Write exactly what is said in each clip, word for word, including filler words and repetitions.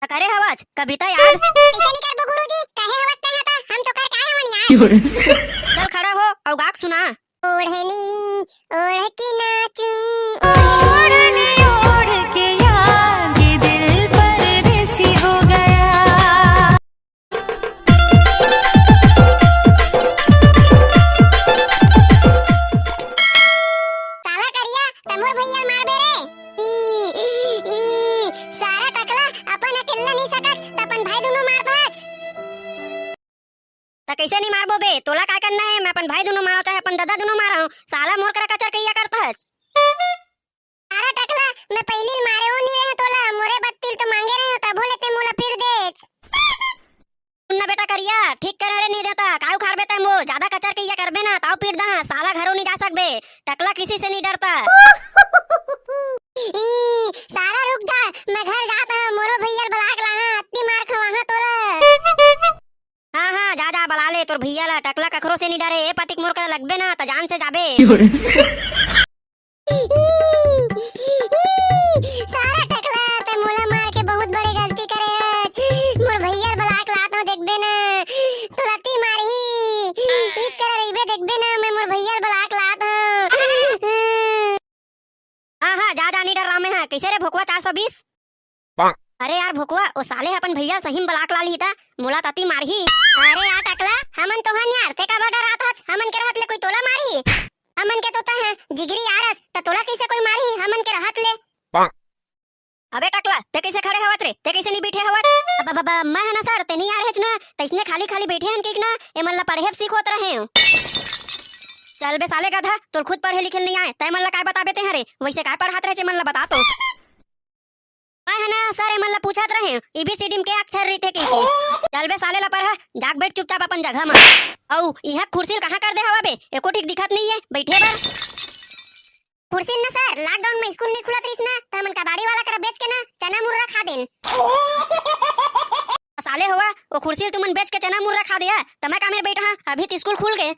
त करे हवच, कविता याद। कइसे नइ करबो गुरुजी, कहे हवच तैं ह त, हम तो कर के आए हवन यार। चल खड़ा हो, अउ गा के सुना। ओढ़नी ओढ़ के नाचूं, ओढ़नी ओढ़ के यार, ये दिल परदेसी हो गया। साला करिया, त मोर भैया ल मारबे रे। ई, ई, ई, सारा टकला, अपन अकेल्ला नइ सकस, त अपन भाई दुनों मार दस। त कइसे नइ मारबो बे? तोला काय करना हे? मैं अपन भाई दुनों मारंव, चाहे अपन ददा दुनों मारंव। साला मोर करा कचर कइया करथस। अरे टकला, मैं पहिली ल मारे ओ नइ रहेंव तोला, मोरे बत्ती ल तो मांगे रहेंव, तभो ले तैं मोला पीट देस। सुन ना बेटा करिया, ठीक करे रे नइ देता, काय उखाड़बे तैं मोर, जादा कचर कइया करबे ना, तव पीट दहां, साला घरो नइ जा सकबे, टकला किसी से नइ डरता। ई, साला रुक जा, मैं घर जात हंव, मोरो भैया ल बला के लाहां, अत्ती मार खवाहां तोला। हाँ, हाँ, जा, जा, बला ले तोर भैया ला, टकला कखरो से नइ डरे, ए पतिक मोर करा लगबे ना, त जान से जाबे। सारा टकला, तैं मोला मार के बहुत बड़े गलती करे हस। मोर भैया ल बला के लात हंव, देखबे ना, तोला अत्ती मारही, इच करा रहिबे, देखबे ना, मैं मोर भैया ल बला के लात हंव। हाँ, हाँ, जा, जा, नइ डर रामे हा। कइसे रे भोकवा चार सौ बीस? अरे यार भोकवा, ओ साले ह अपन भैया ल सही म बला के ला लिही त, मोला त अत्ती मारही। अरे यार टकला, हमन तो हन यार, तैं काबर डरात हस? हमन के रहत ले कोई तोला मारही? हमन के तो तैं ह जिगरी यार अस, त तोला कइसे कोई मारही हमन के रहत ले? अबे टकला, तैं कइसे खड़े हवच रे? तैं कइसे नइ बइठे हवच? अब, अब, अब, मैं ह ना सर, तैं नइ आ रहेच ना, त अइसने खाली खाली बइठे हन कहिके ना, एमन ला पढ़े बर सिखोत रहेंव। चल बे साले गधा, तोला खुद पढ़े लिखे ल नइ आय, त एमन ला काय बताबे तैं ह रे? वइसे काय पढ़ात रहेच एमन ला, बता तो। मैं ह ना सर, एमन ला पूछत रहेंव, एबीसीडी म के अक्षर रहिथे कहिके। चल बे साले लपरहा, जाके बइठ चुपचाप अपन जगह म। अउ इहां खुरसी ल कहां कर दे हवस बे? एको ठीक दिखत नइ हे बइठे बर। खुरसी ल ना सर, लॉकडाउन म स्कूल नइ खुलत रहिस ना, त हमन कबाड़ी वाला करा बेच के ना चना मुर्रा खा देन। साले होवा, ओ खुरसी ल तुमन बेच के चना मुर्रा खा देहा, त मैं कामेर बइठहां, अभी त स्कूल खुल गे।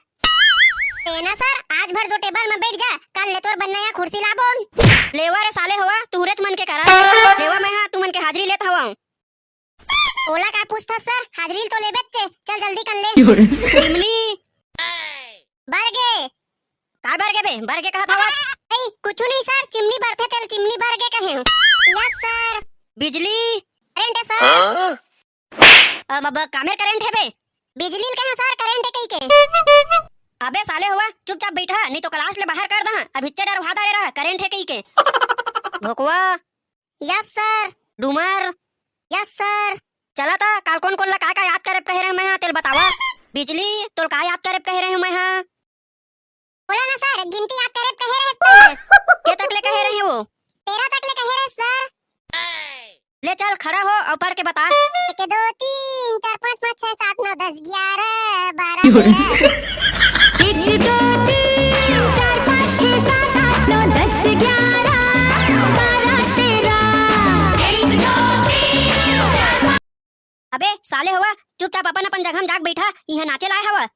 ए ना सर, आज भर दो टेबल म बइठ जा, काल ले तोर बर नया खुरसी लाबोन। लेवा रे साले होवा, तुंहरेच मन के करा। लेवा मैं हा तुमन के हाजिरी लेत हवंव। ओला का पूछथस सर, हाजिरी ल तो लेबेच हे, चल जल्दी कन ले। चिमनी। बर गे। काय बर गे बे? बर गे कहत हवस? नहीं, कुछु नहीं सर, चिमनी बरथे तेला चिमनी बर गे कहेंव। Yes sir. बिजली। करंट हे सर। अब, अब कामेर करंट हे बे? बिजली ल कहेंव सर, करंट हे कहिके। अबे साले होवा, चुपचाप बइठा, नहीं तो क्लास ले बाहर कर दहां। अभी इच्चे डरवा डारे रहा, करंट हे कहिके। भोकवा। Yes sir. डूमर। Yes sir. चला त, काल कोन कोन ला का का याद करे बर कहे रहेंव मैं हा, तेला बतावा। बिजली, तोला का याद करे बर कहे रहेंव मैं हा? बोला ना सर, गिनती याद करे बर कहे रहेस तैं हा। के तक ले कहे रहेंव वो? तेरह तक ले कहे रहेस सर। ले चल, खड़ा हो अउ पढ़ के बता। एक, दो, तीन, चार, पाँच, पाँच, छह, सात, नौ, दस, ग्यारह, बारह, तेरह। एक, दो, तीन, चार, पाँच, छह, सात, आठ, नौ, दस, ग्यारह, बारह, तेरह। अबे साले होवा, चुपचाप अपन अपन जगह म जाके बइठा, इहां नाचे ल आय हवस।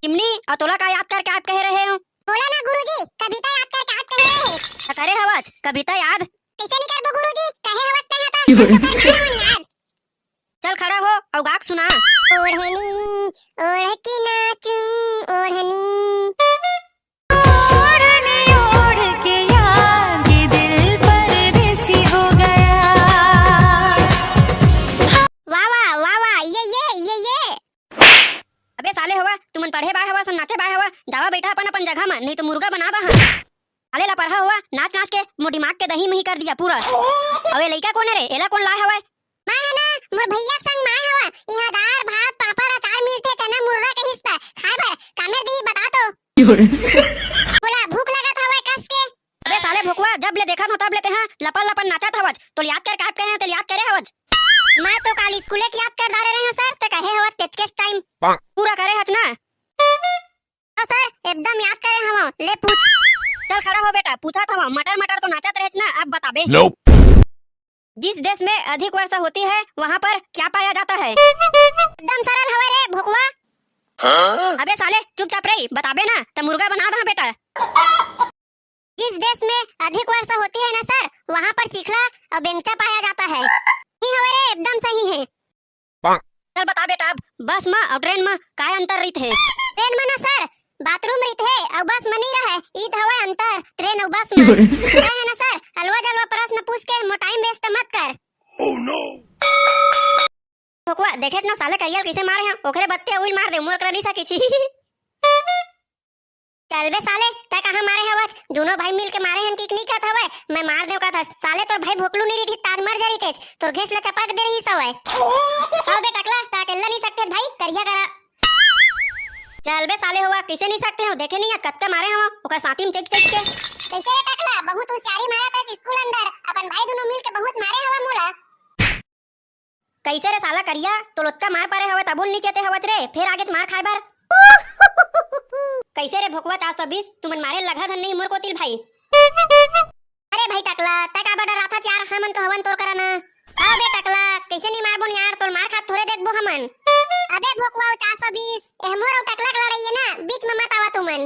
चिमनी, अउ तोला का याद करके आय कहे रहेंव? बोला ना गुरुजी, कविता याद करके आय कहे रहे। त करे हवस कविता याद? कइसे नइ करबो गुरुजी, कहे हवस तैं ह त, हम तो कर के आए हवन याद। चल खड़ा हो अउ गा के सुना। ओढ़नी ओढ़ के नाचूं, ओढ़नी। ओढ़नी ओढ़ के यार, ये दिल परदेसी हो गया। वाह, वाह, वाह, वाह, ये, ये, ये, ये। अबे साले होवा, तुमन पढ़े बर आय हवव, नाचे बर आय हवव, जावा बइठा अपन, अपन जगह म, नहीं तो मुर्गा बना दहां। साले लपरहा होवा, नाच नाच के मोर दिमाग के दही मही कर दिया पूरा। अउ ये लइका कोन हे रे? एला कोन लाय हवय? मैं ह ना, मोर भैया के संग म आय हवं। इहां दार, भात, पापड़, अचार मिलथे, चना मुर्रा कहिस त खाय बर कामेर दिही बता तो। बोला, भूख लगत हवय कस के। अबे साले भोकवा, जब ले देखत हंव तब ले तेहा लपर लपर नाचत हवच। तोला याद करके आय कहे हंव, तेला याद करे हवच। मैं तो काल स्कूले के याद कर डारे रहेंव सर, त कहे हवच तेतकेच टाइम। पूरा करे हच ना? हाँ सर, एकदम याद करे हवं, ले पूछ। चल खड़ा हो बेटा, पूछत हवं, मटर मटर तो नाचत रहेच ना, अब बताबे। जिस देश में अधिक वर्षा होती है, वहाँ पर क्या पाया जाता है? एकदम सरल हवय रे भोकवा। अबे साले, चुपचाप रही, बताबे ना, त मुर्गा बना दहां बेटा। जिस देश में अधिक वर्षा होती है ना सर, वहाँ पर चिखला और बेंगचा पाया जाता है। नहीं हो एकदम सही हे। चल बता बेटा, अब बस म अउ ट्रेन म काय अंतर रहिथे? ट्रेन म ना सर, बाथरूम रहिथे अउ बस म नइ रहय, ई त हवय अंतर ट्रेन अउ बस म। तैं हे ना सर, अलवा जलवा प्रश्न पूछ के मोर टाइम वेस्ट मत कर। भोकवा, देखेच न साले करिया ल कइसे मारे हंव, ओकरे बत्ती उइल मार दे, मोर करा नइ सकिच। चल बे साले, तैं कहाँ मारे हवच? दूनों भाई मिल के मारे हन कि नइ कहत हवय, मैं मार देंव कहत हस। साले तोर भाई भोकलू नइ रहितिस त आज मर जा रहितेच, तोर घेंच ल चपक दे रहिस हवय। हव बे टकला, तैं अकेल्ला नइ सकतेच भाई, करिया करा। चल बे साले होवा, कइसे नइ सकतेंव, देखे नइ हस कतका मारे हवंव ओकर साथी म चइक चइक के। कइसे रे टकला, बहुत हुसियारी मारत हस स्कूल अंदर, अपन भाई दूनों मिल के बहुत मारे हवा मोला। कइसे रे साला करिया, तोला ओतका मार परे हवय तभो ल नइ चेते हवच रे, फेर आगेच मार खाय बर। कइसे रे भोकवा चार सौ बीस, तुमन मारे ल लगहा धन नइ मोर कोति ल भाई। अरे भाई टकला, तैं काबर डराथच यार, हमन तो हवन तोर करा ना। अबे टकला, कइसे नइ मारबोन यार, तोर मार खात थोरे देखबो हमन। अबे भोकवा अउ चार सौ बीस, एह मोर अउ टकला के लड़ाई हे ना, बीच म मत आवा तुमन।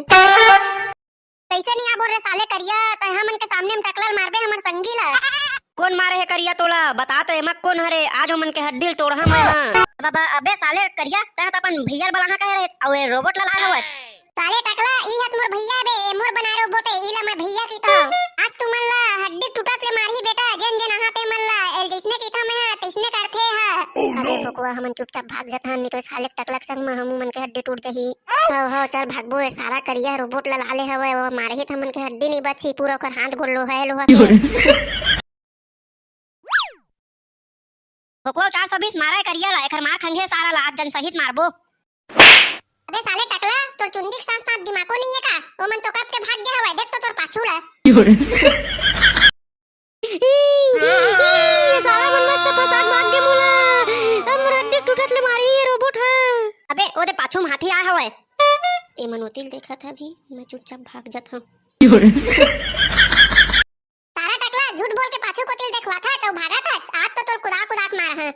कइसे नइ आबो रे साले करिया, तैं हमन के सामने म टकला ल मारबे हमर संगी ल। कोन मारे हे करिया तोला? बता तो एमा कोन हरे, आज ओमन के हड्डी ल तोड़हूं मैं ह। बाबा, अबे साले करिया, तैं ह त अपन भैया ल बलाहा कहे रहे, अउ ए रोबोट ल लाए हवच। साले टकला, ई ह त मोर भैया बे, ए मोर बनाए रोबोट ए, ई ल मैं भैया कहिथंव। आज तुमन ल हड्डी टूटत ले मारही बेटा, जेन जेन आहा ते मन ल, एल जइसने कहिथंव मैं ह, तइसने करथे ह। अबे भोकवा, हमन चुपचाप भाग जथन, नइ तो साले टकला के संग म हमू मन के हड्डी टूट जही। हव, हव, चल भागबो, ए सारा करिया रोबोट ल लाले हवय, ओ मारही त हमन के हड्डी नइ बचही, पूरा ओकर हाथ गोड़ लोहा ए लोहा के। भोकवा चार सौ बीस मारा ए करिया ल, एखर मार खंगे सारा ल, आज जन सहित मारबो। अबे साले टकला, तोर चुंदी के साथ साथ दिमागो नइ हे का? ओमन तो कब के भाग गे हवय, देख तो तोर पाछू ल। ई, ई, ई, ये सारा मन मस्त फसाद भाग गे मोला। अब मोर हड्डी टूटत ले मारही ये रोबोट ह। अबे, ओदे पाछू म हाथी आए हवय। ए मन ओती ल देखत ह अभी, मैं चुपचाप भाग जथंव। सारा टकला, झूठ बोल के पाछू कोती ल देखवाथच अउ भागथच, आज तो तोर कुदा कुदा के मारहूं।